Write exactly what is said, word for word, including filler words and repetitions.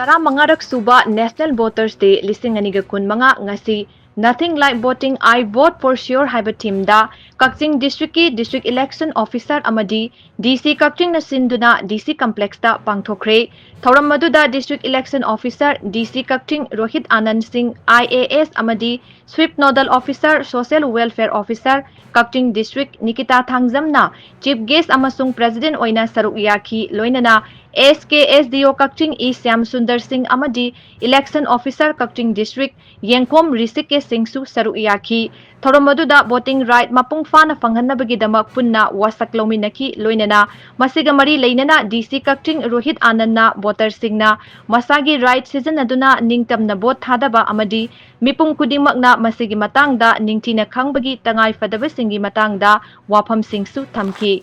ꯇꯔꯥꯃꯉꯥꯔꯛ ꯁꯨꯕ National Voters Day ꯂꯤꯁꯤꯡ ꯑꯅꯤꯒ ꯀꯨꯟꯃꯉꯥ ꯉꯁꯤ Nothing Like Voting, I Vote for Sure ꯍꯥꯏꯕ theme ꯗ ꯀꯛꯆꯤꯡ district ꯀꯤ District Election Officer ꯑꯃꯗꯤ D C ꯀꯛꯆꯤꯡꯅ ꯁꯤꯟꯗꯨꯅ D C complex ꯇ ꯄꯥꯡꯊꯣꯛꯈ꯭ꯔꯦ꯫ ꯊꯧꯔꯝ ꯑꯗꯨꯗ District Election Officer, D C ꯀꯛꯆꯤꯡ ꯔꯣꯍꯤꯠ ꯑꯥꯅꯟꯗ ꯁꯤꯡ, I A S ꯑꯃꯗꯤ Sweep Nodal Officer, Social Welfare Officer, ꯀꯛꯆꯤꯡ district Nikita ꯊꯥꯡꯖꯝꯅ chief guest ꯑꯃꯁꯨꯡ president ꯑꯣꯏꯅ ꯁꯔꯨꯛ ꯌꯥꯈꯤ꯫ ꯂꯣꯏꯅꯅ S K S D O ꯀꯛꯆꯤꯡ ꯏ ꯁ꯭ꯌꯥꯝ ꯁꯨꯟꯗꯔ ꯁꯤꯡ ꯑꯃꯗꯤ election officer ꯀꯛꯆꯤꯡ district ꯌꯦꯡꯈꯣꯝ ꯔꯤꯁꯤꯀꯦꯁ ꯁꯤꯡꯁꯨ ꯁꯔꯨꯛ ꯌꯥꯈꯤ꯫ ꯊꯧꯔꯝ ꯑꯗꯨꯗ voting right ꯃꯄꯨꯡ ꯐꯥꯅ ꯐꯪꯍꯟꯅꯕꯒꯤꯗꯃꯛ ꯄꯨꯟꯅ ꯋꯥꯁꯛ ꯂꯧꯃꯤꯟꯅꯈꯤ꯫ ꯂꯣꯏꯅꯅ ꯃꯁꯤꯒ ꯃꯔꯤ ꯂꯩꯅꯅ D C ꯀꯛꯆꯤꯡ ꯔꯣꯍꯤꯠ ꯑꯥꯅꯟꯗꯅ voter ꯁꯤꯡꯅ ꯃꯁꯥꯒꯤ right ꯁꯤꯖꯤꯟꯅꯗꯨꯅ ꯅꯤꯡꯇꯝꯅ vote ꯊꯥꯗꯕ ꯑꯃꯗꯤ ꯃꯤꯄꯨꯝ ꯈꯨꯗꯤꯡꯃꯛꯅ ꯃꯁꯤꯒꯤ ꯃꯇꯥꯡꯗ ꯅꯤꯡꯊꯤꯅ ꯈꯪꯕꯒꯤ ꯇꯉꯥꯏ ꯐꯗꯕꯁꯤꯡꯒꯤ ꯃꯇꯥꯡꯗ ꯋꯥꯐꯝꯁꯤꯡꯁꯨ ꯊꯝꯈꯤ꯫